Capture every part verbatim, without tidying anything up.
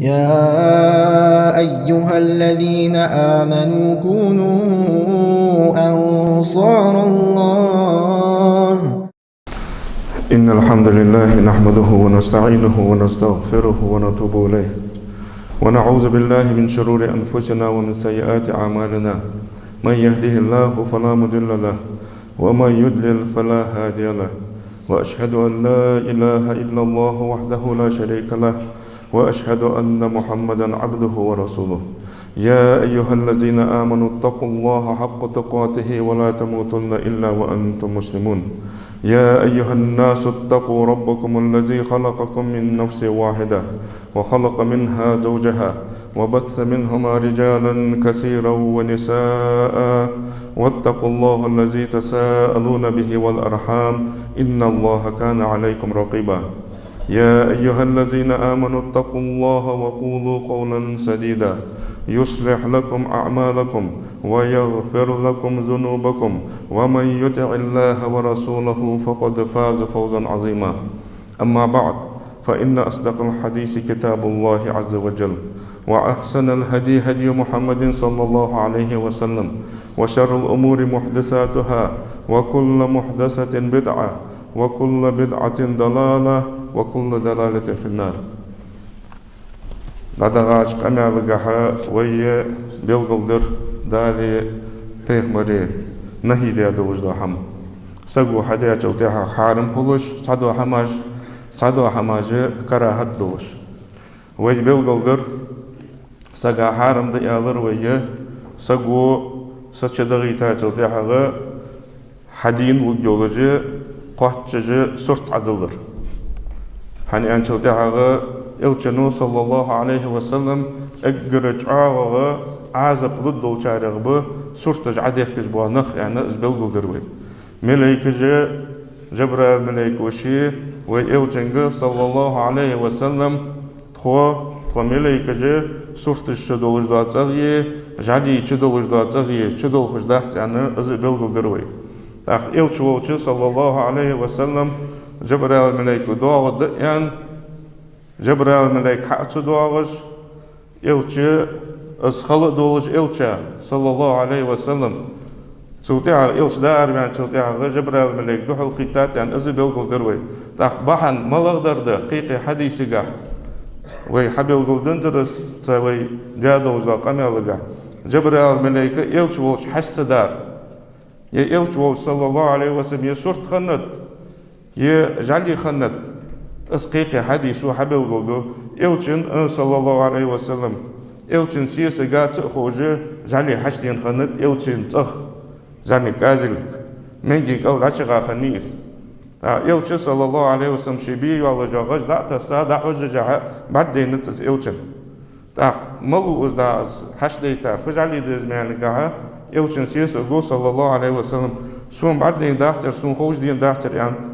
يا أيها الذين آمنوا كونوا أنصار الله. إن الحمد لله نحمده ونستعينه ونستغفره ونتوب إليه، ونعوذ بالله من شرور أنفسنا ومن سيئات أعمالنا. من يهده الله فلا مضل له، ومن يضلل فلا هادي له، وأشهد أن لا إله إلا الله وحده لا شريك له، وأشهد أن محمدا عبده ورسوله. يا أيها الذين آمنوا اتقوا الله حق تقاته ولا تموتن إلا وأنتم مسلمون. يا أيها الناس اتقوا ربكم الذي خلقكم من نفس واحدة وخلق منها زوجها وبث منهما رجالا كثيرا ونساء، واتقوا الله الذي تساءلون به والأرحام، إن الله كان عليكم رقيبا. يا أيها الذين آمنوا اتقوا الله وقولوا قولا سديدا يصلح لكم أعمالكم ويغفر لكم ذنوبكم، ومن يطع الله ورسوله فقد فاز فوزا عظيما. أما بعد، فإن أصدق الحديث كتاب الله عز وجل، وأحسن الهدي هدي محمد صلى الله عليه وسلم، وشر الأمور محدثاتها، وكل محدثة بدعة، وكل بدعة ضلالة، وكل ضلالة في النار. ДӀадахача къамаьлагахьа вай белгалдир Дала, пайхамара нахьи даь долаш дола хӀама. Саго хьадаьчул тӀехьагӀа хьарам хулаш цхьадола хӀамаш, цхьадола хӀамаш карахӀат долаш. Вай белгалдир, сага хьарам да аьлар вай, саго са чу дагӀийтачул тӀехьагӀа хьадийна лургйолаш кхоачаш сурт Ӏодиллар. ХӀана аьлча тӀехьагӀа Элчано, صلى الله عليه وسلم, эггара чӀоагӀагӀа Ӏазап лургдолчарех ба сурташ Ӏодехкаш бола нах, аьнна, из белгалдир вай. Малейкаш, Жабраил малейко ше вай Элчанга, صلى الله عليه وسلم, тхо, тхо малейкаш сурташ чу долаш дола цӀагӀа, жӀали чу долаш дола цӀагӀа чудолхаш дац, аьнна, из белгалдир вай. ТӀаккха Элча волча, صلى الله عليه وسلم, Жабраил малейко доагӀаргда аьнна, Жабраил малейк хьа а ца доагӀаш, Элча, из хала а долаш Элча, صلى الله عليه وسلم, цул тӀехьагӀа Элча дӀаараваьнначул тӀехьагӀа Жабраил малейк духьалкхийттад аьнна, из белгалдир вай. ТӀаккха бахьан малагӀдар да кхы-кхы хьадисагахь? Вай хьабелгалденнадар из цу вай даь долаш дола къамаьлагахь. Жабраил малейк Элча волча хьаьша ца дар. Е Элча волча, صلى الله عليه وسلم, е сурт хиннад, е жӀали хиннад. Из кхы-кхы хьадисо хьабелгалду. Элчан, э, صلى الله عليه وسلم, Элчан сесага ца а ховш, жӀали хьаьшдена хиннад Элчан цӀагӀа, зӀамига кӀазилга. Маьнги кӀал дӀачугӀа хиннай из. ТӀаккха Элча, صلى الله عليه وسلم, ше бе йоаллаш йола гӀаж дӀа а тесса, дӀахьожжашехьа, бӀаргадайнад из Элчанна. ТӀаккха малув из дӀа из хьаьшдайта, фу жӀали да из аьнна аьлча, Элчан сесаго, صلى الله عليه وسلم, сона бӀаргадайна дацар, сона ховш дена дацар, аьннад.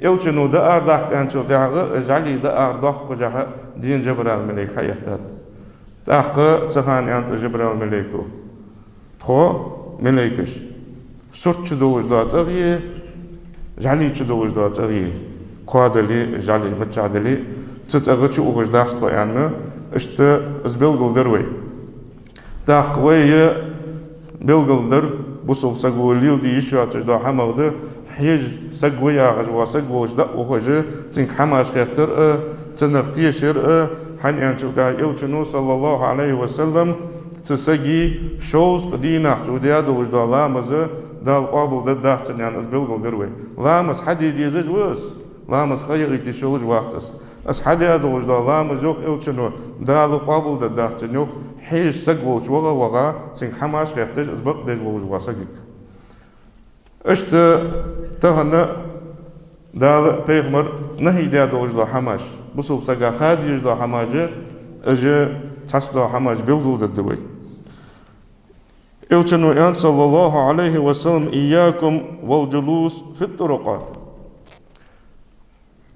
Элчано дӀаарадаккха аьнначул тӀехьагӀа, жӀали дӀаарадоаккхашехьа, дийна Жабраил малейк хьаэттад. ТӀаккха цу хана аьннад Жабраил малейко: тхо, малейкаш, сурт чу долаш дола цӀагӀа, жӀали чу долаш дола цӀагӀа, коа дале, жӀали миччахьа дале, цу цӀагӀа чу ухаш дац тхо, аьнна, иштта из белгалдир вай. ТӀаккха вай белгалдир, бусалба саго леладе йиш йоацаш дола хӀамах да, хьежа саг ва яхаш вола саг волча дӀа а ухаш, цунга хӀамаш хеттар а, цунах тешар а, хӀана аьлча тӀехьагӀа Элчано, صلى الله عليه وسلم, цу сага шовзткъа дийнахьа цо даь долаш дола ламаз Дала къоабалдергдац, аьнна, из белгалдир вай. Ламаз хьаде дезаш ва из, ламаз ха яхийта йиш йолаш вац из. Из хьадаь долаш дола ламаз, йоах Элчано, Дала къоабалдергдац, йоах, хьежа саг волча ваха а ваха, цунга хӀамаш хетташ, из бакъдеш волаш вола сагага. Иштта тахан Дала, пайхамара нахьи даь долаш дола хӀамаш, бусалба сага ха дезаш дола хӀамаш, уж цхьацца дола хӀамаш белгалдергда вай. Элчано аьннад, صلى الله عليه وسلم: إياكم والجلوس في الطرقات.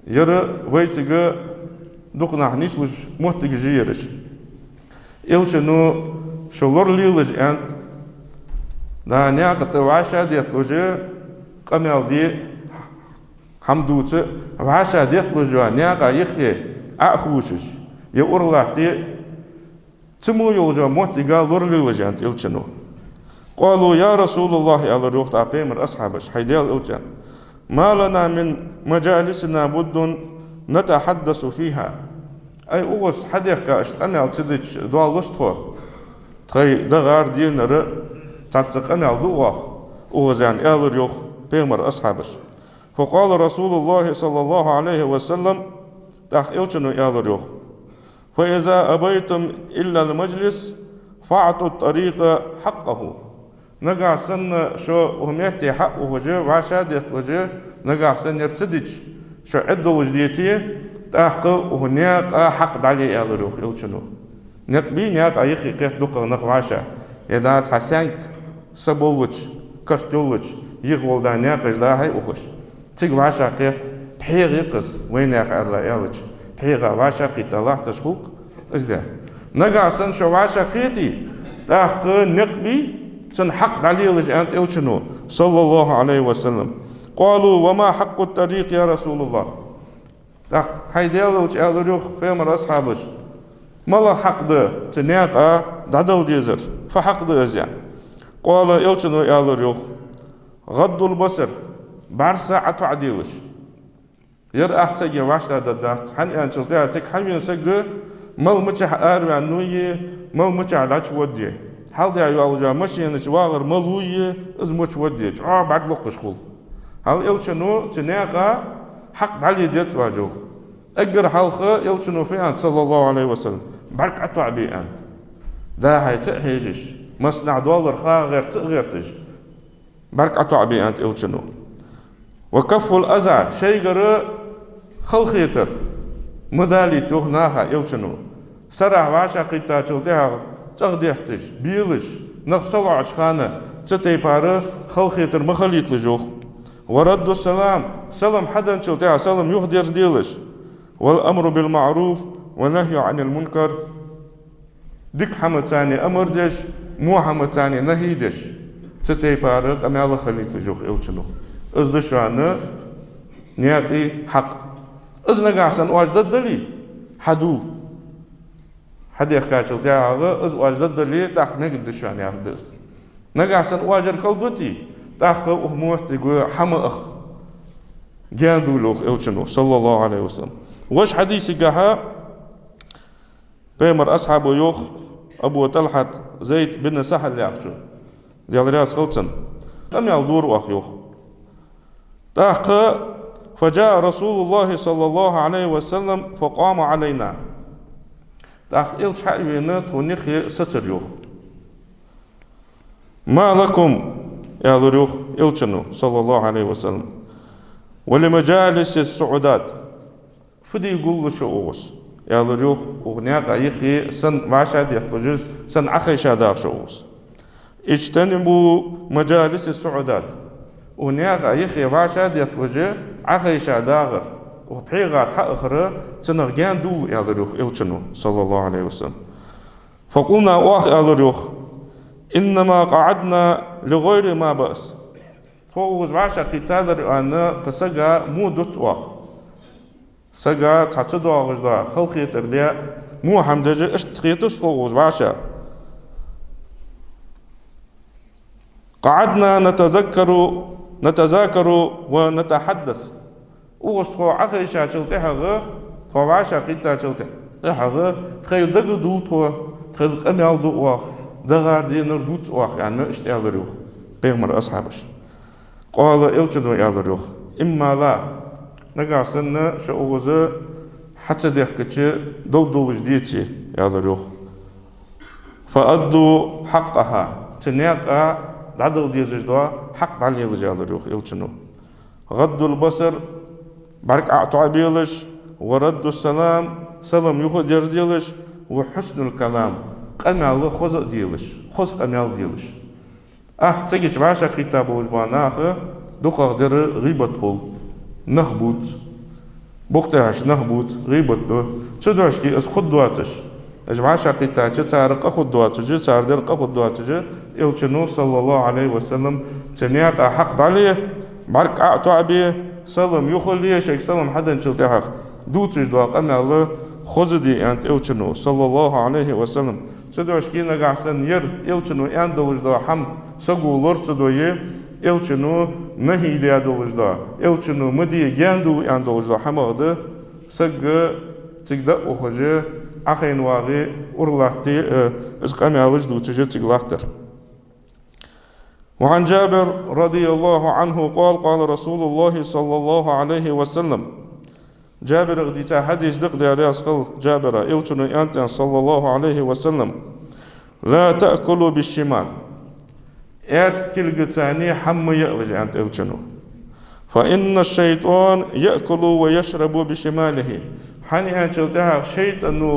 Ер вайцига дукха нах нийслуш моттигаш я ераш. Элчано шо лоралелаш, аьннад, дӀа наькъа тӀа вӀашагӀдетталуш, къамаьл де, хӀама дувца вӀашагӀдетталуш йола наькъа юххе Ӏо а ховшаш, е уралатта, цу мо йолча моттига лоралелаш, аьннад Элчано. «قالوا يا رسول الله», аьлар йоах тӀаккха пайхамара асхьабаша, хӀай Даьла Элча, «ما لنا من مجالسنا بد نتحدث فيها». Ай, укхаза хьадехка иштта къамаьл ца дича доаллаш тхо, тхоай дагара, денара цхьацца къамаьл ду оаха укхаза, аьнна, аьлар йоах пайхамара асхьабаша. «فقال رسول الله صلى الله عليه وسلم», тӀаккха Элчано аьлар йоах: «فإذا أبيتم إلا المجلس فأعطوا الطريق حقه». Нагахьа санна шо укх метте хьа а ухаш, вӀашагӀдетталуш, нагахьа санна ер ца дича, шо Ӏеддолаш деце, тӀаккха укх наькъа хьакъ дӀале, аьлар йоах Элчано. Никъ бий, наькъа юххе кхет дукхагӀа нах вӀашагӀ. Е да цхьа саьнк са боллача, карт йоллача, юха вола да наькъаш да хьай ухаш. Цига вӀашагӀкхет, пхьегӀа я-кх из, вайнаьха аьлча, аьлча, пхьегӀа вӀашагӀкхийтта латташ хул-кх из де. Нагахьа санна шо вӀашагӀкхете, тӀаккха никъ бий, цун хьакъ дӀалелаш, аьннад Элчано, صلى الله عليه وسلم. «قالوا وما حق الطريق يا رسول الله؟» ТӀаккха, хӀай Даьла Элча, аьлар йоах пайхамара асхьабаша, малагӀа хьакъ да цу наькъа дӀадала дезар? Фу хьакъ да из, аьнна? «قال», Элчано аьлар йоах: «غض البصر», бӀарса ӀотоӀаделаш. Ер ахча ца гӀе вӀаштӀехьдаргдац, хӀана аьлча тӀехьа цига хьавена саг мала мичахьа араваьннуе, мала мичахьа дӀачуводде. Хьалдехьа йоаллача машина чу вагӀар малуе, из мича водде, чӀоагӀа бӀарг локхаш хул. ХӀаьта Элчано цу наькъа хьакъ дӀале деза оаш, йоах. Эггара хьалха Элчано фу аьннад, صلى الله عليه وسلم, бӀарг ӀотоӀабе, аьннад. ДӀа-хьа ца а хьежаш, массанахьа доаллар ха гӀерта ца а гӀерташ, бӀарг ӀотоӀабе, аьннад Элчано. «وكف الأذى», шоайгара халахетар ма далийта, йоах, наха, Элчано. Сарахьа вӀашагӀкхийттачул тӀехьагӀа цӀагӀа детташ, белаш, нах салоӀача хана цу тайпара халахетар ма хилийталаш, йоах. «ورد السلام», салам хьаденначул тӀехьагӀа салам юхадерзаделаш. «والأمر بالمعروف والنهي عن المنكر». Дика хӀамаца амар деш, во хӀамаца нахьи деш, цу тайпара къамаьл хилийталаш, йоах Элчано. Из да шоана наькъа хьакъ. Из нагахьа санна оаш дергдале, хьадувла. Хьадехкачул тӀехьагӀа из оаш дергдале, тӀаккха мегаргда шоана, яхар да из. Нагахьа санна оаш ер кӀалдуте, тӀаккха укх моттиге хьа ма аха, гаьна дувла, йоах Элчано, صلى الله عليه وسلم. Вож хьадисагахьа пайхамара асхьабо йоах, Абу ТӀалхьат Зайд бин Сахьл яхачо, Даьла раьза хилва цунна, къамаьл дора оаха, йоах. ТӀаккха: «فجاء رسول الله صلى الله عليه وسلم فقام علينا». ТӀаккха Элча хьа а вена, тхона юххе сецар, йоах. «ما لكم», аьлар йоах Элчано, صلى الله عليه وسلم, «ولمجالس الصعدات». Фу де гуллу шо укхаза, аьлар йоах, укх наькъа юххе санна вӀашагӀдетталуш, санна Ӏохайша дагӀа шо укхаза. «اجتنبوا مجالس الصعدات». Укх наькъа юххе вӀашагӀдетталуш, Ӏохайша дагӀар, укх пхьегӀа тӀа хьа а ахар, цунах гаьна дувла, аьлар йоах Элчано, صلى الله عليه وسلم. «فقلنا», оаха аьлар йоах: «إنما قعدنا لغير ما بأس». Тхо укхаза вӀашагӀкхийттадар аьнна, кхы сага во дуц оаха. Сага цхьа ца доагӀаш дола халахетар де, во хӀама деш, иштта хетац тхо укхаза вӀашагӀ. «قعدنا نتذكر، نتذاكر ونتحدث». Укхаза тхо Ӏохайшачул тӀехьагӀа, тхо вӀашагӀкхийттачул тӀе-, тӀехьагӀа, тхоайла дагадувл тхо, тхоайла къамаьл ду оаха, дагара, денара дувц оаха, аьнна, иштта аьлар йоах пайхамара асхьабаша. «قال», Элчано аьлар йоах: «إما لا». Нагахьа санна шо укхаза хьа ца дехкача, дов долаш деце, аьлар йоах. «فأدوا حقها». Цу наькъа дӀадала дезаш дола хьакъ дӀалелаш, аьлар йоах Элчано. «غض البصر», бӀарг ӀотоӀабелаш, «ورد السلام», салам юхадерзаделаш, «وحسن الكلام», къамаьл хоза а делаш, хоза къамаьл делаш. Атта ца гича вӀашагӀкхийтта болаш бола наха дукхагӀа дер гӀийбат хул, нах бувц. Букъ тӀехьашка нах бувц, гӀийбат ду. Цу дешаца из хургдоацаш, уж вӀашагӀкхийттача цар къа хургдоацаш, цар дер къа хургдоацаш, Элчано, صلى الله عليه وسلم, цу наькъа хьакъ дӀале, бӀарг ӀотоӀабе, салам юхале, шоайга салам хьаденначул тӀехьагӀа дувцаш дола къамаьл хоза де, аьннад Элчано, саллаллахӀу Ӏалайхи ва саллам. Цудухьа нагахьа санна ер Элчано аьнна долаш дола хӀама саго лора ца дойя, Элчано нахьи даь долаш дола, Элчано ма де, гаьна дулл аьнна долаш дола хӀама да, саг цига дӀа а ухаш, Ӏохайна вагӀе, ура латте, э, из къамаьлаш дувцаш цига латтар. وعن جابر رضي الله عنه قال: قال رسول الله صلى الله عليه وسلم. Джабирах дийца хьадис да-кх, Даьла раьза хилва Джабира, Элчано аьннад, саллаллахӀу Ӏалайхи ва саллам: لا تأكلوا بالشمال. Аьрда кулгаца хӀама ма яалаш, аьннад Элчано. فإن الشيطان يأكل ويشرب بشماله. ХӀана аьлча тӀехьагӀа шайтӀано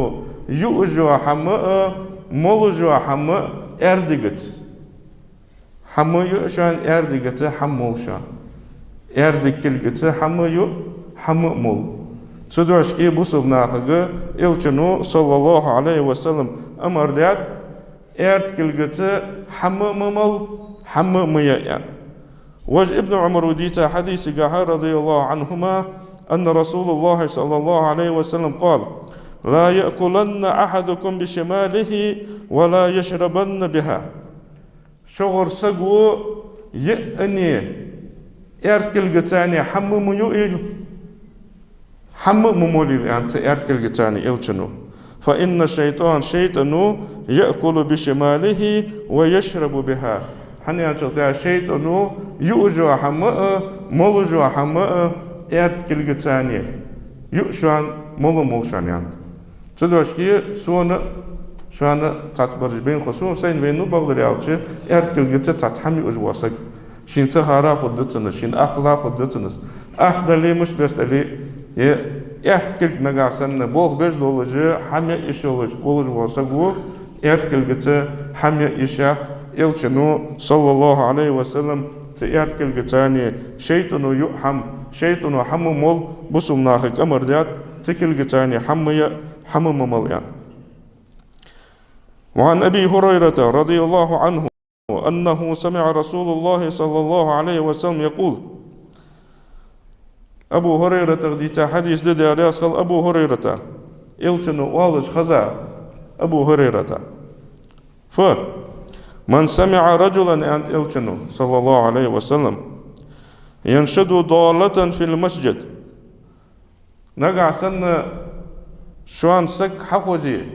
юаш йола хӀама а, молаш йола хӀама а аьрдигаца. ХӀама юаш йола, аьрдигаца хӀама молаш йола. Аьрда кулгаца хӀама ю, хӀама а мол. Цудухьа бусалба нахага Элчано, саллаллахӀу Ӏалайхи ва саллам, амар даьд, аьрда кулгаца хӀама а ма мала, хӀама а ма яа, аьнна. Важа Ибн Ӏумара дийца хьадисагахьа, رضي الله عنهما، أن رسول الله صلى الله عليه وسلم قال: لا يأكلن أحدكم بشماله ولا يشربن بها. Шугара саго яа а аьрда кулгаца хӀама ма юийла, хӀама а ма молийла, аьннад, цу аьрда кулгаца Элчано. فإن الشيطان, шайтӀано, يأكل بشماله ويشرب بها. ХӀана аьлча тӀехьагӀа шайтӀано юаш йола хӀама а, молаш йола хӀама а аьрда кулгаца юаш йола, мола а молаш йола, аьннад. Цудухьа сона, шоана цхьацца бараш байна хов сона, сайна вайна, ну, бакъдар аьлча, аьрда кулгаца цхьацца хӀама юаш вола саг. Шийна ца хара хургда цунна, шийна атта лаьрхӀа хургда цунна. Атта дале а, мишта беш дале а, е аьрда кулг нагахьа санна болх беш долаш, хӀама яа йиш йолаш волаш вола саго аьрда кулгаца хӀама яа йиш яц, Элчано, саллаллахӀу Ӏалайхи ва саллам, цу аьрда кулгаца шайтӀано юа хӀама, шайтӀано хӀама мол, бусалба нахага амар даьд, цу кулгаца хӀама яа, хӀама ма мала, аьнна. وعن أبي هريرة رضي الله عنه أنه سمع رسول الله صلى الله عليه وسلم يقول. Абу ХӀурайратах дийца хьадис да, Даьла раьза хилва Абу ХӀурайрата. Элчано оалаш хеза Абу ХӀурайрата. Фу. من سمع رجلا, аьннад Элчано, саллаллахӀу Ӏалайхи ва саллам, ينشد ضالة في المسجد. Нагахьа санна шоана саг хьахозе,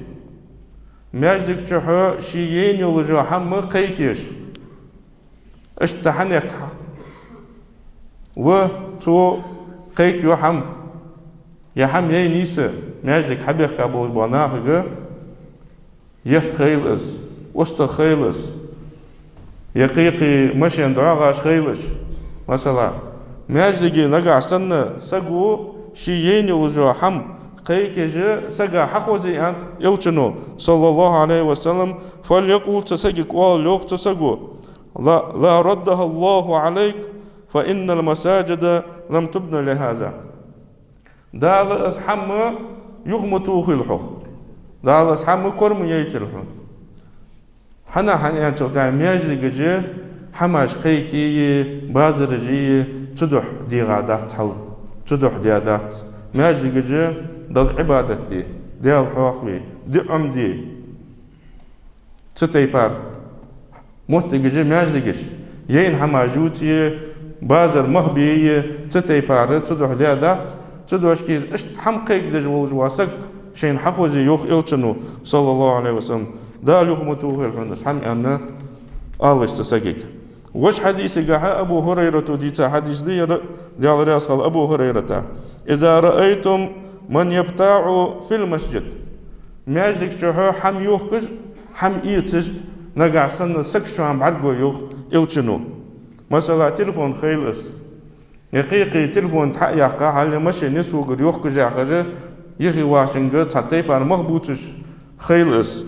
маьждига чухьа ше яйна йолаш йола хӀама кхайкаеш. Иштта хьанехк ва цо кхайкаю хӀама, е хӀама яйна йиса, маьждига хьабехка болаш бола нахага етт хилва из, устагӀа хилва из, е кхы-кхы машен догӀаш хилва уж. Масала, маьждиге нагахьа санна саго ше яйна йолаш йола хӀама кхайкаеш сага хьахозе, аьннад Элчано, саллаллахӀу Ӏалайхи ва саллам, فليقل, цу сагага оал, йоах цу саго: لا، لا ردها الله عليك، فإن المساجد لم تبن لهذا. Дала из хӀама юха ма тохийла хьох. Дала из хӀама кора ма яйтийла хьона. ХӀана, хӀана аьлча тӀехьагӀа маьждигаш хӀамаш кхайкае, базараш е цудухьа дегӀа дац хьал, цудухьа даь дац. Маьждигаш Далла Ӏибадат де, Даьла хьоахаве, дуӀа де. Цу тайпара моттигаш, маьждигаш, яйна хӀамаш ювце, базар мах бе, цу тайпара цудухьа даь дац. Цудухьа иштта хӀама кхайкадеш волаш вола саг шийна хьахозе, йоах Элчано, саллаллахӀу Ӏалайхи ва саллам, Дала юха ма тохийла хьона из хӀама, аьнна, оалаш цу сагага. Важа хьадисагахьа, Абу ХӀурайрата дийца хьадис да ер, Даьла раьза хилва Абу ХӀурайрата: إذا رأيتم من يبتاع في المسجد. Маьждига чухьа хӀама йохкаш, хӀама эцаш нагахьа санна саг шоана бӀаргаго, йоах Элчано. Масала, телефон хилва из, е кхы-кхы телефон тӀа хьа а яьккха, хьале машен несвогар йохкаш яхаш, юхе вахачунга цхьа тайпара мах бувцаш хилва из.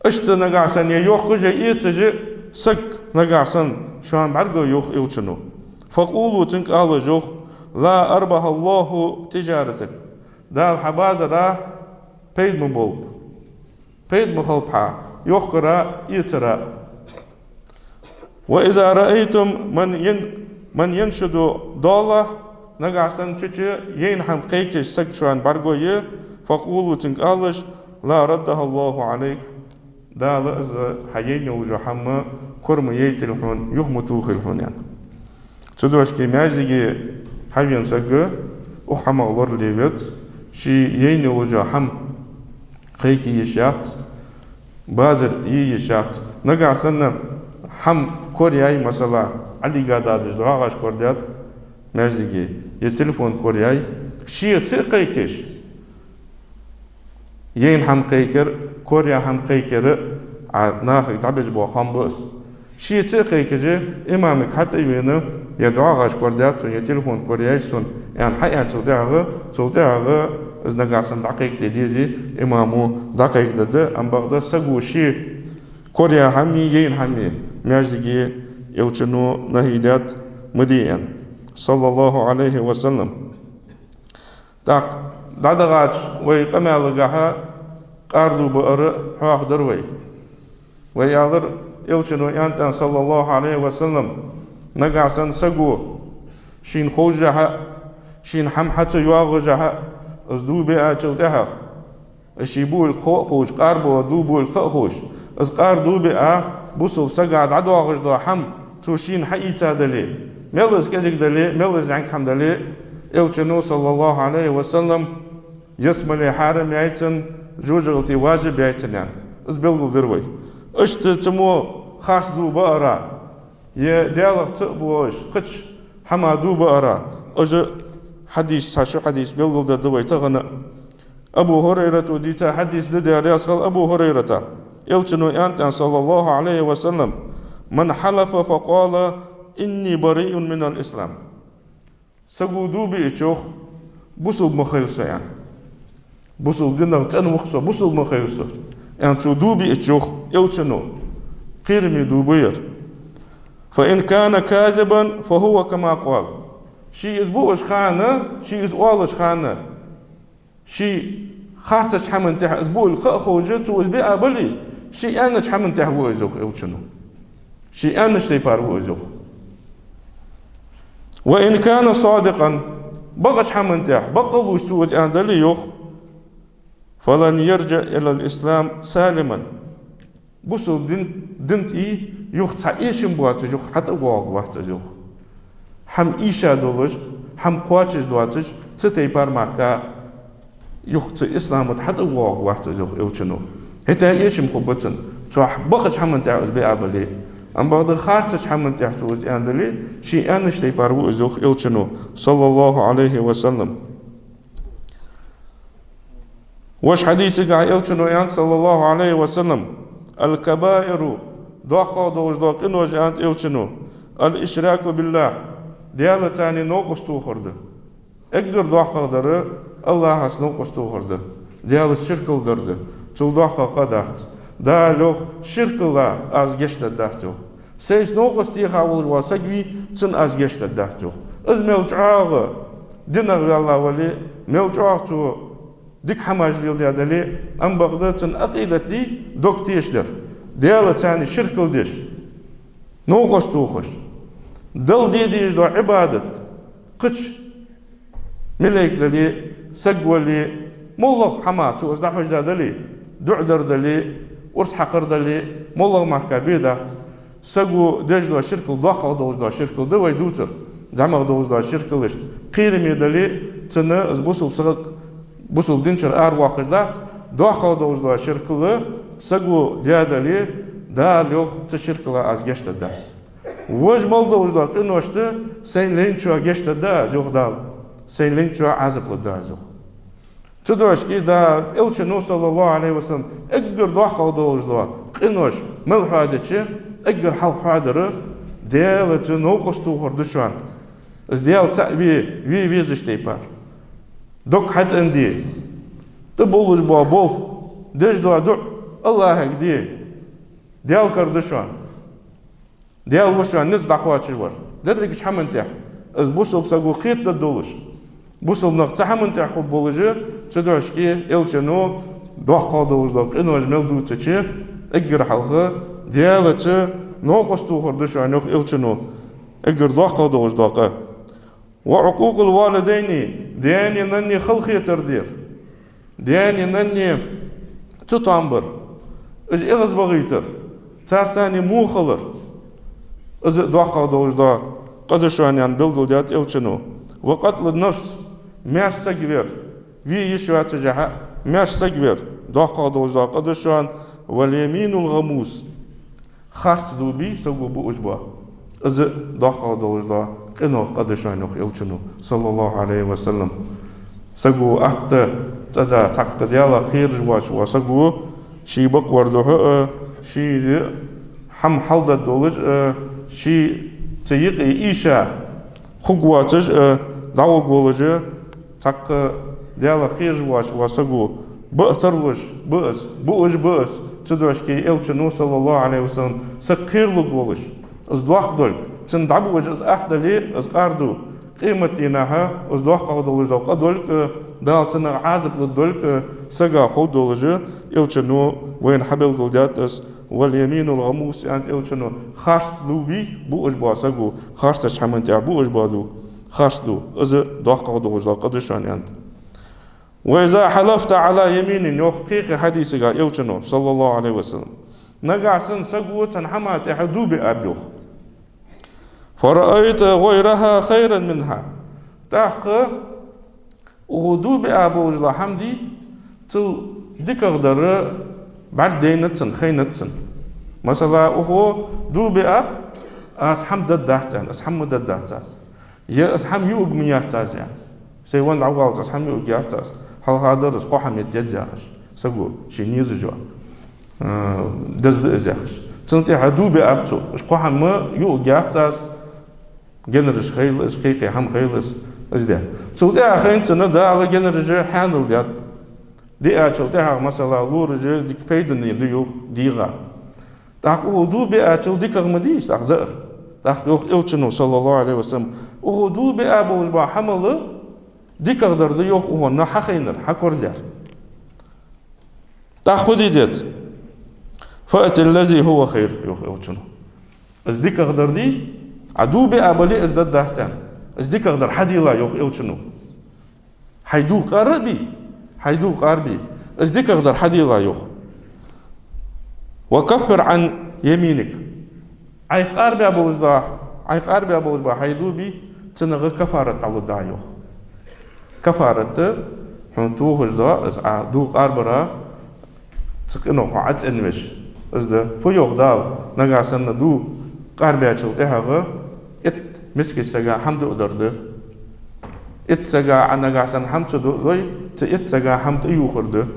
Иштта нагахьа санна е йохкаш, е эцаш саг нагахьа санна шоана бӀаргаго, йоах Элчано. فقولوا, цунга алалаш, йоах: لا أربح الله تجارتك. Дала хьа базара пайда ма болба. Пайда ма хилба хьа йохкара, эцара. وإذا رأيتم من ين-، من ينشد ضالة Нагахьа санна чу-чу яйна хӀама кхайкаш саг шоана бӀаргагой, فقولوا, цунга алалаш: لا ردها الله عليك. Дала из хьа яйна йолча хӀаман кора ма яйтийла хьона, юха ма тохийла хьона, аьнна. Цудухьа маьждиге хьавена саг укх хӀамах лорале веза, ше яйна йолча хӀама кхайке йиш яц, базар е йиш яц. Нагахьа санна хӀама кораяьй, масала, Ӏалийга дадаш доагӀаш корадоаладу маьждиге, е телефон кораяьй, ше ца кхайкаш, яйна хӀама кхайкар, кораяь хӀама кхайкар а нахага дӀабеш бола хӀама ба из. Ше ца кхайкаш, имамага хьатӀавена, е доагӀаш корадоаладу сона, е телефон кораяьй сона, аьнна хьааьнначул тӀехьагӀа, цул тӀехьагӀа из нагахьа санна дӀакхайкаде деза, имамо дӀакхайкадергда, амма бакъда саго ше кораяь хӀама е, яйна хӀама е маьждиге, Элчано нахьи даьд, ма де, аьнна, صلى الله عليه وسلم. ТӀаккха дӀадахача вай къамаьлагахьа къардув баар хьоахадаьр вай. Вай аьлар, Элчано аьннад, صلى الله عليه وسلم: нагахьа санна саго шийна ховшшехьа, шийна хӀама хьа ца йоагӀашшехьа, из дув биачул тӀехьагӀа, из ше буилга хов а ховш, къарбола дув буилга ха а ховш, из къардув биа, бусалба сага дӀадоагӀаш дола хӀама цо шийна хьаийца дале, мел из кӀезига дале, мел из зӀамига хӀама дале, Элчано, صلى الله عليه وسلم, ялсмале хьарам яьй цунна, жожагӀате важиб яьй цунна, аьнна, из белгалдир вай. Иштта цу мо харц дув баара, е Даьлах ца а боагӀаш, кхыча хӀаман дув баара, из хьадис, цхьа шу хьадис белгалдергда вай тахан а. Абу ХӀурайрата дийца хьадис да, Даьла раьза хилва Абу ХӀурайрата. Элчано аьннад, صلى الله عليه وسلم: من حلف فقال: إني بريء من الإسلام. Саго дув биача, йоах, бусалба ма хилва со, аьнна. Бусалба динах цӀена ва-кх со, бусалба ма хилва со, аьнна, цо дув биача, йоах Элчано, кхераме дув ба ер. فإن كان كاذبا فهو كما قال. Ше из буаш хана, ше из оалаш хана, ше харцача хӀаман тӀехьа из буилга ха а ховш, цо из биа бале, ше аьннача хӀаман тӀехьа ва из, йоах Элчано. Ше аьннача тайпара ва из, йоах. وإن كان صادقا, бакъача хӀаман тӀехьа, бакълув цо из аьнна дале, йоах, فلن يرجع إلى الإسلام سالما. Бусалба дин, дина тӀа юха цхьа эшам боацаш, юха хьатӀавоагӀаргвац из, йоах. ХӀама эша долаш, хӀама кхоачаш доацаш, цу тайпара мара юха цу ислама тӀа хьатӀавоагӀаргвац из, йоах Элчано. ХӀаьта эшам хургба цунна, цо бакъача хӀаман тӀехьа из биа бале. Амма бакъда харцача хӀаман тӀехьа цо из аьнна дале, ше аьннача тайпара ва из, йоах Элчано, صلى الله عليه وسلم. Вож хьадисагахьа Элчано аьннад, صلى الله عليه وسلم: الكبائر, доккхагӀа долаш дола къинош, аьннад Элчано, الإشراك بالله, Даьлаца цхьана новкъост тохар да. Эггара доккхагӀдар Аллахьаца новкъост тохар да, Даьлаца ширкал дар да, цул доккхагӀа къа дац. Дала йоах: ширкал аз гешт дергдац, йоах. Сайца новкъост теха волаш вола саг вий, цунна аз гешт дергдац, йоах. Из мел чӀоагӀа динах ваьнна вале, мел чӀоагӀа цо дика хӀамаш леладаь дале, амма бакъда цун Ӏакъидат дий, дог тешаш дар, Даьлаца цхьана ширкал деш, новкъост тохаш, Далла де дезаш дола Ӏибадат, кхыча малейк дале, саг вале, моллагӀа хӀама цо из дӀахьожадаь дале, дуӀа дар дале, урс хьакхар дале, моллагӀа мара бе дац. Саго деш дола ширкал доккхагӀа долаш дола ширкал да вай дувцар, зӀамагӀа долаш дола ширкалашта кхераме дале, цунна из бусалба саг бусалба дина чура аравоаккхаш дац. ДоккхагӀа долаш дола ширкал саго даь дале, Дала йоах: цу ширкала аз гешт дергдац. Вож мел долаш дола къиношта сайна лайначоа гешт дергда аз, йоах Дала, сайна лайначоа Ӏазап лургда аз, йоах. Цудухьа да Элчано, صلى الله عليه وسلم, эггара доккхагӀа долаш дола къинош мел хьоадеча, эггара хьалха хьоадар Даьлаца новкъост тохар да шоана. Из Даьла цаӀ ве, ве везача тайпара, дог хьацӀенде, тӀаболлаш бола болх, деш дола дуӀа Аллахьага де, Даьла кара да шоана. Даьла ва шоана низ дӀакхоачаш вар. Дерригача хӀаман тӀехьа из бусалба саго кхетаде долаш, бусалба нах цу хӀаман тӀехьа хургболаш, цудухьа Элчано доккхагӀа долаш дола къинош мел дувцача, эггара хьалха Даьлаца новкъост тохар да шоана, йоах Элчано, эггара доккхагӀа долаш дола къа. وعقوق الوالدين, даьна-нанна халахетар дар, даьна-нанна цатоам бар, уж эгӀазбахийтар, царца во хилар, из доккхагӀа долаш дола къа да шоана, аьнна, белгалдаьд Элчано. وقتل النفس, маьрша саг вар, ве йиш йоацаш а, маьрша саг вар, доккхагӀа долаш дола къа да шоана. واليمين الغموس, харц дув бий саго буаш бола, из доккхагӀа долаш дола къинох къа да шоана, йоах Элчано, صلى الله عليه وسلم. Саго атта цӀа да, цхьаккха Даьлах кхераш воацаш вола саго, ший бакъвар духьа а, ший хӀама хьалдаддолаш а, ший цу юкъе ийша хургвоацаш а, дӀагӀоргволаш а, цхьаккха Даьлах кхераш воацаш вола саго, баа тарлуш ба из, буаш ба из, цу дошке Элчано, صلى الله عليه وسلم, саг кхералургволаш, из доккха долга, цунна дӀабуаш из атта дале, из къардув, къематдийнахьа из доккхагӀа долаш дола къа долга, Дала цунах Ӏазап лургдолга сага ховргдолаш, Элчано вайна хьабелгалдаьд из. واليمين الغموس, аьннад Элчано, харц дув бий буаш бола саго, харцача хӀаман тӀа буаш бола дув, харц дув, из доккхагӀа долаш дола къа да шоана, аьннад. وإذا حلفت على يمين, йоах кхыча хьадисага Элчано, صلى الله عليه وسلم, нагахьа санна саго цхьан хӀаман тӀа дув биаб, йоах, فرأيت غيرها خيرا منها, тӀаккха укхо дув биа болаш дола хӀама дий, цул дикагӀдар бӀаргадайнад цунна, хайнад цунна. Масала, укхо дув биаб, аз хӀама дергдац аьнна, аз хӀама дергдац аз. Е аз хӀама юарг ма яц аз аьнна. Сай венна дӀаваллалца аз хӀама юарг яц аз. Хьалхадар аз кхо хӀама ятта еза яхаш, саго ший низ йола, э, деза да из яхаш. Цул тӀехьа дув биаб цо, аз кхо хӀама юарг яц аз, генараш хийла из, кхы-кхы хӀама хийла из, из де. Цул тӀехьа хайнад цунна, Дала генараш хьанал даьд. Диачул тӀехьагӀа, масала, лораша дика пайдане да, йоах, дийгӀа. ТӀаккха укхо дув биачул дикагӀа ма дий из, тӀаккха даар. ТӀаккха йоах Элчано, صلى الله عليه وسلم, укхо дув биа болаш бола хӀамал дикагӀдар да, йоах, укхунна хьахайнар, хьакоралаяр. ТӀаккха фу де деза? فأت الذي هو خير, йоах Элчано. Из дикагӀдар дий, Ӏа дув биа бале, из дергдац аьнна, из дикагӀдар хьаделахь, йоах Элчано. Хьай дув къар а бий, хьай дув къарбий, из дикагӀдар хьаделахь, йоах. وكفر عن يمينك. Ӏайха къарбаь болаш да, Ӏайха къарбаь болаш ба хьай дув бий, цунах кафарат дӀалургда, йоах. Кафарат, хьона тохаш да из Ӏа дув къарбара, цу къинах хьо Ӏа цӀенвеш. Из да, фу йоах Дала, нагахьа санна дув къарбаьчул тӀехьагӀа итт мискача сага хӀама дуадар да. Итт сага Ӏа нагахьа санна хӀама ца дуадой, цу итт сага хӀама тӀаювхар да.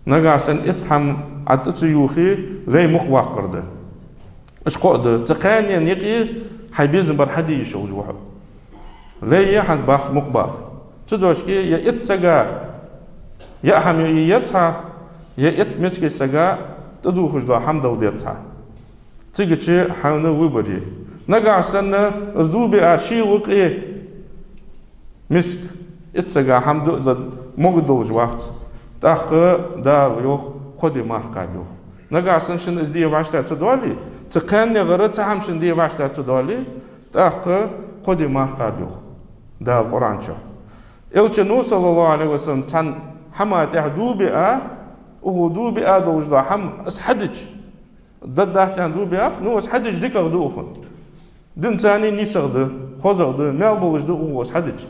Нагахьа санна итт хӀама Ӏа тӀа ца ювхе, лай мукъаваккхар да. Уж кхоъ да. Цу кхаьннена юкъе хьай безам бар хьаде йиш йолаш ва хьо. Лай е хӀанз барт мукъабаккха. Цу дошке е итт сага яа хӀама юа еза хьа, е итт мискача сага тӀадувхаш дола хӀама дала деза хьа. Цигача хьона выбор я. Нагахьа санна из дув биа ший ва къе миска, итт сага хӀама дуадар могаргдолаш вац. ТӀаккха Дала йоах, кхо ди марха кхаба, йоах. Нагахьа санна шийна из де вӀаштӀехьа ца доале, цу кхаьннегара цхьа хӀама шийна де вӀаштӀехьа ца доале, тӀаккха кхо ди марха кхаба, йоах Дала Къуръан чу. Элчано, صلى الله عليه وسلم, цхьан хӀаман тӀа дув биа, укхо дув биа долаш дола хӀама из хьадича, дергдац аьнна дув биаб, ну, из хьадича дикагӀа да укхунна. Динца а нийсагӀа да, хозагӀа да, маьл болаш да укхо из хьадича.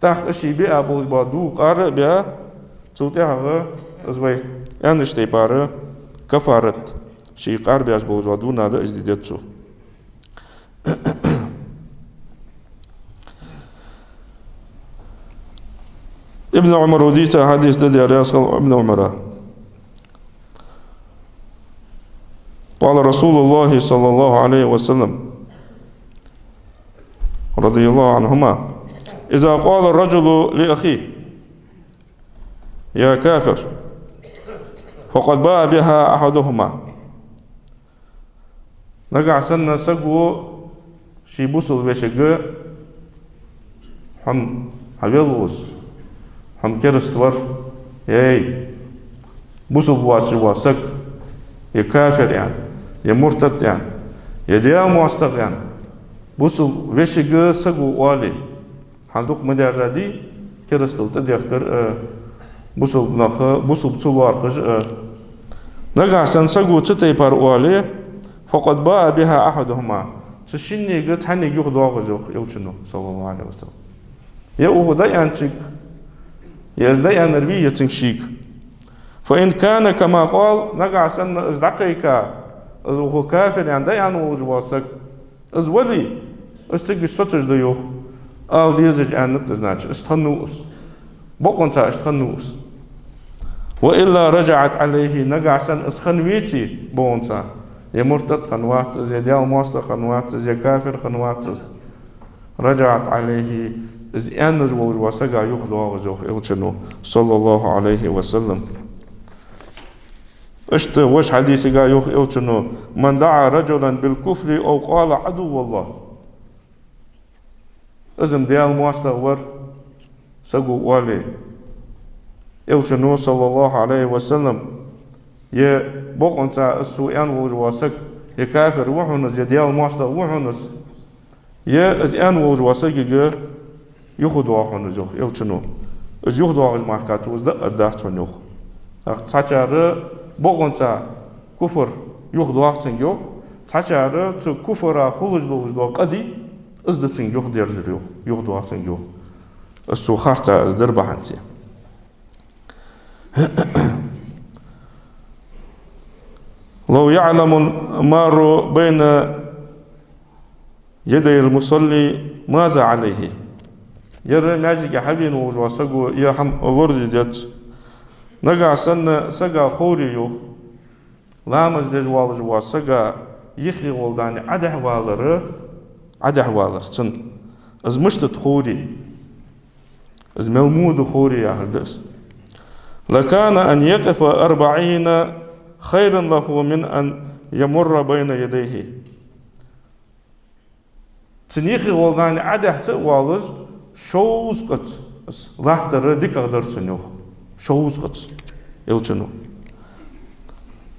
ТӀаккха ший биа болаш бола дув къар а биа, цул тӀехьагӀа из вай аьннача тайпара кафарат, ший къарбаьча болаш бола дув нада из де деза цо. Ибн Ӏумара дийца хьадис да, Даьла раьза хилва Ибн Ӏумара. قال رسول الله صلى الله عليه وسلم، رضي الله عنهما: إذا قال الرجل لأخيه: يا كافر، فقد باء بها أحدهما. Нагахьа санна саго ший бусалба вешийга: «Хьо-м хьавел вус, хьо-м кераста вар, эй, бусалба воацаш вола саг, е кафир», — аьнна, е муртад аьнна, е Даьла моастагӀа аьнна, бусалба вешийга саго оале, Хьал дукха ма даьржадий, керастал тӀадехкар а, бусалба нах, бусалба ца лоархӀаш а. Нагахьа санна саго цу тайпара оале, فقد باء بها أحدهما. Цу шиннега цхьаннега юхадоагӀа из, йоах Элчано, صلى الله عليه وسلم. Е укхо дӀааьнначунга, е из дӀааьннар вий, е цунга шийга. فإن كان كما قال, нагахьа санна из дӀакхайка, из укхо кафир аьнна дӀааьнна волаш вола саг, из вале, из цига соцаш да, йоах, ала дезаш аьннад из, значит, иштта хиннав из. Бокъонца иштта хиннав из. وإلا رجعت عليه, нагахьа санна из хинна веце, бокъонца, е муртад хинна вац из, е Даьла моастагӀа хинна вац из, е кафир хинна вац из. رجعت عليه, из аьнна волаш вола сага юхадоагӀа из, йоах Элчано, صلى الله عليه وسلم. Иштта вож хьадисага йоах Элчано: من دعا رجلا بالكفر أو قال عدو الله. Из-м Даьла моастагӀа вар, саго оале, Элчано, صلى الله عليه وسلم, е бокъонца из сона аьнна волаш вола саг, е кафир ва хьона из, е Даьла моастагӀа ва хьона из, е из аьнна волаш вола сагага юхадоагӀа хьона из, йоах Элчано. Из юхадоагӀаш мара цо из дӀааргдац хьона, йоах. ТӀаккха цхьачар бокъонца куфр юхадоагӀа цунга, йоах, цхьачар цу куфра хулаш долаш дола къа дий, из да цунга юхадерзар, йоах, юхадоагӀа цунга, йоах. Из цо харца из дар бахьанца. لو يعلم المار بين يدي المصلي ماذا عليه. Ер маьждиге хьавена волаш вола саго ер хӀама лораде деза. Нагахьа санна сага ховре, йоах, ламаз деш волаш вола сага юхе вола дани Ӏодехьавалар, Ӏодехьавалар цун, из мишта да ховре. Из мел мо да ховре яхар да из. لكان أن يقف أربعين خيرا له من أن يمر بين يديه. Цун юхе вола дани Ӏодехьа ца а воалаш, шовзткъаца латтар дикагӀа дар цунна, йоах. Шовзткъаца. Элчано.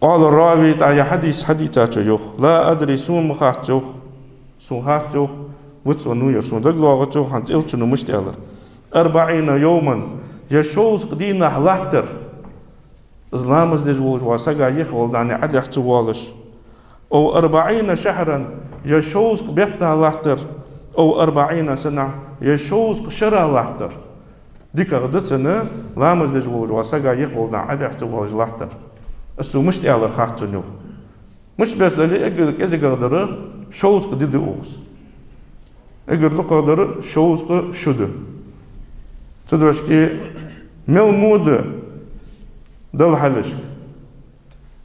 قال الراوي, тӀаккха ер хьадис хьадийцачо йоах: لا أدري, сона ма хац, йоах. Сона хац, йоах, вицвеннав ер, сона дагадоагӀац, йоах, хӀанз Элчано мишта аьлар. أربعين يوما, е шовзткъа дийнахьа латтар. Из ламаз деш волаш вола сага юхе вола дани Ӏодехьа ца воалаш. أو أربعين شهرا, е шовзткъа бетта латтар. أو أربعين سنة, е шовзткъа шера латтар. ДикагӀа да цунна ламаз деш волаш вола сага юхе вола дани Ӏодехьа ца воалаш латтар. Из цо мишта аьлар хац цунна, йоах. Мишта бесса дале а, эггара кӀезигагӀа дар шовзткъа ди да укхаза. Эггара дукхагӀа дар шовзткъа шу да. Цудухьа мел мо да Далла хьалхашка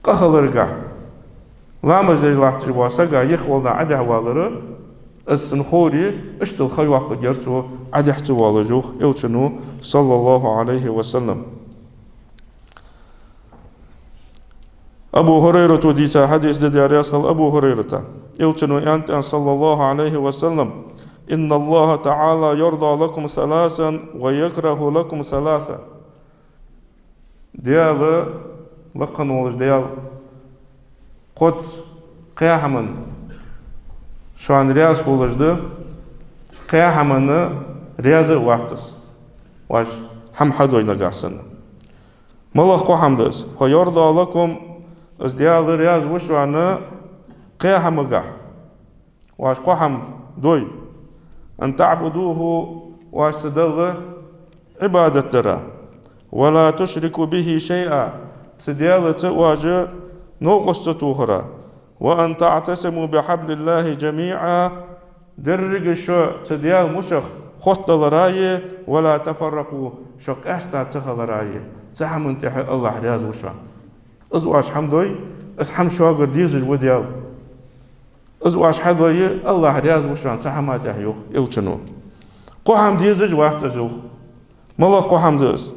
къа хиларгахьа, ламаз деш латташ вола сага юхе вола дани Ӏодехьавалар, из цунна ховре, иштта ха йоаккхаргьяр цо Ӏодехьа ца воалаш, йоах Элчано, صلى الله عليه وسلم. Абу Хурайрата дийца хьадис да, Даьла раьза хилва Абу Хурайрата. Элчано аьннад, صلى الله عليه وسلم: إن الله تعالى يرضى لكم ثلاثا ويكره لكم ثلاثا. Даьла, лакха волаш Даьла, кхозза кхаь хӀаманна шоана раьза хулаш да, кхаь хӀаманна раьза а вац из. Вож хӀама хьадой нагахьа санна. МалагӀа кхо хӀама да из? فيرضى لكم, из Даьла раьза ва шоана кхаь хӀамагахьа. Вож кхо хӀама дой: أن تعبدوه, вож цу Далла Ӏибадат дара, ولا تشركوا به شيئا, цу Даьлаца вож новкъост ца тохара, وأن تعتصموا بحبل الله جميعا, деррига шо цу Даьла мушах хоттадаларе, ولا تفرقوا, шо къаьста ца хиларе. Цу хӀаман тӀехьа АллахӀ раьза ва шоана. Из вож хӀама дой, из хӀама шугара дезаш ва Даьла. Из вож хьадой, АллахӀ раьза ва шоана цу хӀаман тӀехьа, йоах Элчано. Кхо хӀама дезаш вац из, йоах. МалагӀа кхо хӀама да из?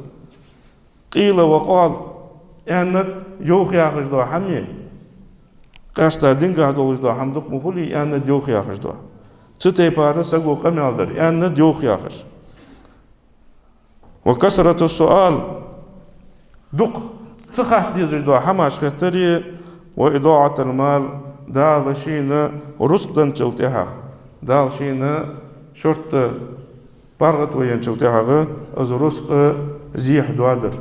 قيل وقال, аьннад, йоах яхаш дола хӀама, къаьста динагахьа долаш дола хӀама дукха ма хулий, аьннад, йоах яхаш дола. Цу тайпара саго къамаьл дар, аьннад, йоах яхаш. وكثرة السؤال, дукха ца хатта дезаш дола хӀамаш хеттаре, وإضاعة المال, Дала шийна рузкъа денначул тӀехьагӀа, Дала шийна шортта ПаргӀата ваьнначул тӀехьагӀа из рузкъа зехьа доадар.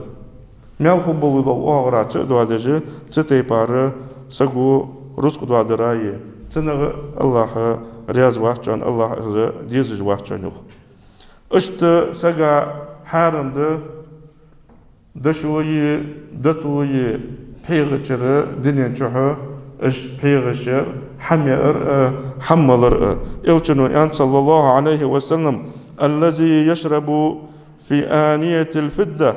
Мел хургбола дола оагӀорахьа ца а доадеш, цу тайпара саго рузкъа доадаре, цунах АллахӀ раьза вац шоана, АллахӀа из дезаш вац шоана, йоах. Иштта сага хьарам да дошои, датои пхьегӀа чура дунен чухь, уж пхьегӀаш яр хӀама яар а, хӀама малар а. Элчано аьннад, صلى الله عليه وسلم: «الذي يشرب في آنية الفضة».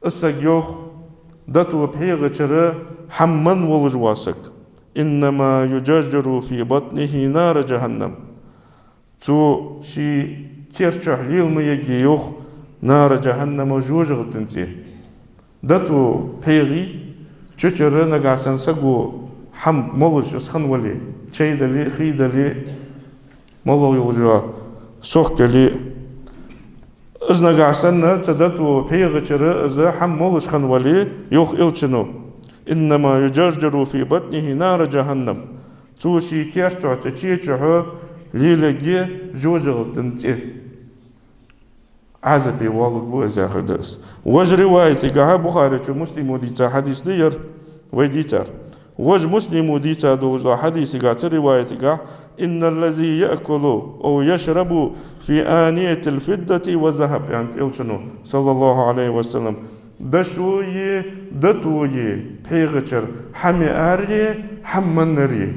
Из саг, йоах, дато пхьегӀа чура хӀама менна волаш вола саг, «إنما يجرجر في بطنه نار جهنم». Цо ший кер чухь лела ма ергья, йоах, нара джаханнама, жожагӀатен цӀи. Дато пхьегӀа чу чура нагахьа санна саго хӀама молаш из хинна вале, чай дале, хий дале, моллагӀа йолаш йола сок яле, из нагахьа санна цу дато пхьегӀа чура из хӀама молаш хинна вале, йоах Элчано: «إنما يجرجر في بطنه نار جهنم». Цо ший кер чухь, цу чу чухь лела ергья жожагӀатен цӀи. Ӏазапе воалларгва из, яхаш да из. Важа риваятагахьа, Бухаречо, Муслимо дийца хьадис да ер, вай дийцар. Важа Муслимо дийца долаш дола хьадисагахьа, цу риваятагахьа: «إن الذي يأكل أو يشرب في آنية الفضة والذهب», аьннад Элчано, صلى الله عليه وسلم. Дошои, датои пхьегӀа чура хӀама яаре, хӀама меннаре,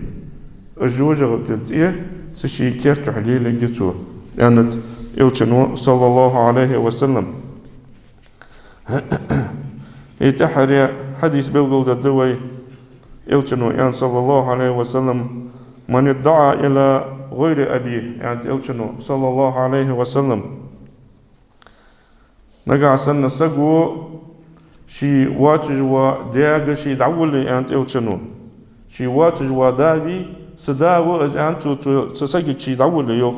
из жожагӀатен цӀи цу ший кер чухь лела ергья цо, аьннад Элчано, صلى الله عليه وسلم. Из тӀеххьара хьадис белгалдергда вай, Элчано аьннад, صلى الله عليه وسلم: «من ادعى إلى غير أبيه», аьннад Элчано, صلى الله عليه وسلم. Нагахьа санна саго ший воацаш вола даьга ше дӀаволле, аьннад Элчано. Ший воацаш вола да вий, са да ва из, аьнна, цо, цо, цу сагага ше дӀаволле, йоах.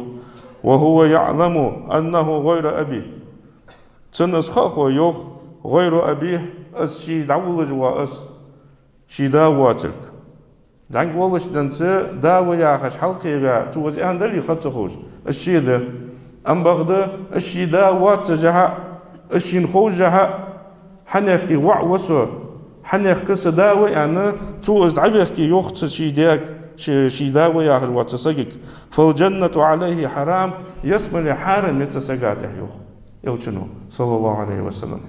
«وهو يعلم أنه غير أبيه». Цунна из ха а хой, йоах, «غير أبيه», из ше дӀаволлаш вола из ший да воацилга. ЗӀамига волча денца да ва яхаш хьалкхеваь, цо из аьнна дале а ха ца ховш, из ший да. Ам бакъда из ший да воаццашехьа, из шийна ховшшехьа, хьанехк воӀ ва со, хьанехк са да ва аьнна, цо из дӀавехке, йоах, цу ший даьга, ший, ший да ва яхаш волча сагага. «فالجنة عليه حرام», ялсмале хьарам я цу сага тӀехь, йоах Элчано, صلى الله عليه وسلم.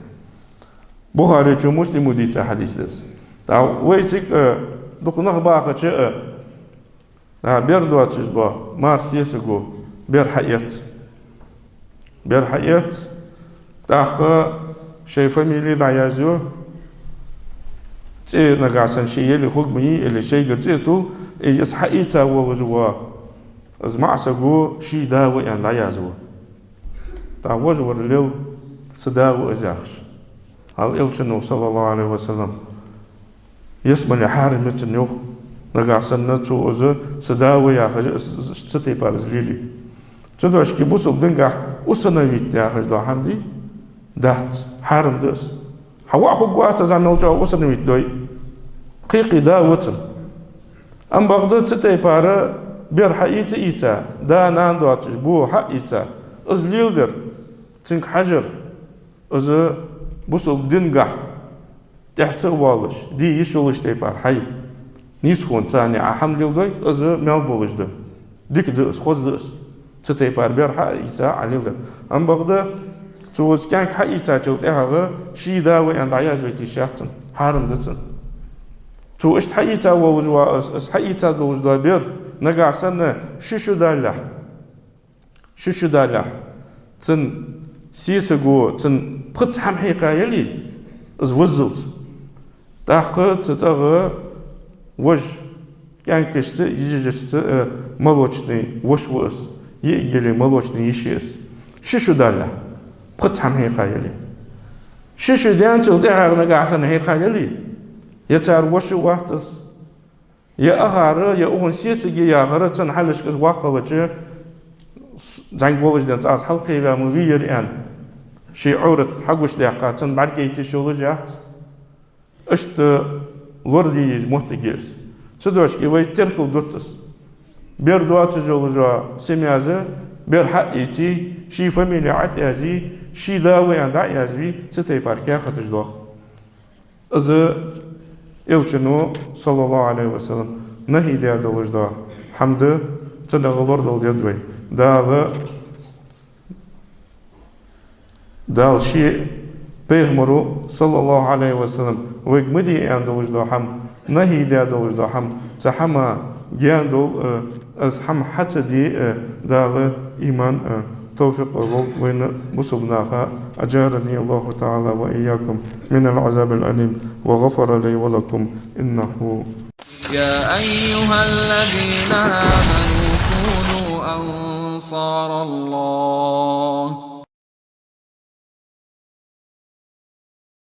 Бухаречо, Муслимо дийца хьадис да из. ТӀаккха вайцига, э, дукха нах бахача, э, а, бер доацаш дола мар сесаго бер хьаэц. Бер хьаэц, тӀаккха шоай фамили дӀаязъю, цӀи нагахьа санна ше яле хургма йий, или шоайгара цӀи тул, и из хьаийца волаш вола из маӀа саго ший да ва аьнна дӀаязъю. ТӀаккха вож вар лел, са да ва из, яхаш. Хьал Элчано, صلى الله عليه وسلم, ялсмале хьарам я цунна, йоах, нагахьа санна цо из са да ва яхаш, из, из, из цу тайпара из леле. Цудухьа бусалба динагахь усыновить яхаш дола хӀама дий, дац, хьарам да из. Хьа воӀ хургвац из, аьнна, мел чӀоагӀа усыновить дой, кхы-кхы да ва цун. Ам бакъда цу тайпара бер хьаийца, ийца, да-нана доацаш, бо хьаийца, из леладер, цунга хьажар, из бусалба динагахь тӀехьа ца а воалаш, де йиш йолаш тайпара хьай нийсхонца царна Ӏа хӀама леладой, из маьл болаш да. Дика да из, хоза да из. Цу тайпара бер хьаийца Ӏа леладер. Ам бакъда цо из кӀаьнк хьаийцачул тӀехьагӀа ший да ва аьнна дӀаязвайта йиш яц цунна, хьарам да цунна. Цо иштта хьаийца волаш вола из, из хьаийца долаш дола бер, нагахьа санна ши шу даллалехь, ши шу даллалехь, цун сесаго цунна пхезза хӀама хьекха яле, из ваззалца, тӀаккха цу цӀагӀа вож кӀаьнкашца, йижарашца, э, молочный воша ва из, йиӀиг яле молочный йиша я из. Ши шу даллалехь, пхезза хӀама хьекха яле. Ши шу даьнначул тӀехьагӀа нагахьа санна хьекха яле, е цар воша вац из, е акхар, е укхун сесаг я яхар цун хьалхашка из воккха хилча, зӀамига волча денз аз хьалкхеваь ма вий ер аьнна, ший Ӏоврат хьагучадаьккха, цунна бӀаргаяйта йиш йолаш яц. Иштта лораде еза моттиг я из. Цудухьа вай теркалдут из. Бер доацаш йолаш йола семьяс бер хьаийце, ший фамили Ӏотӏаязъе, ший да ва аьнна дӏа а язве, цу тайпара каьхаташ доах. Из Элчано, саллаллаху Ӏалайхи ва саллам, нахьи даь долаш дола хӏама да, цунах лорадала деза вай. Дала, Дала ший пайхамаро, саллаллаху Ӏалайхи ва саллам, вайга ма де аьнна долаш дола хӏама, нахьи даь долаш дола хӏама, цу хӏамах гаьна довла, э, из хӏама хьа ца де, э, Дала иман, э, توفيق лолда вайна бусалба наха. أجارني الله تعالى وإياكم من العذاب الأليم وغفر لي ولكم إنه. يا أيها الذين آمنوا كونوا أنصار الله.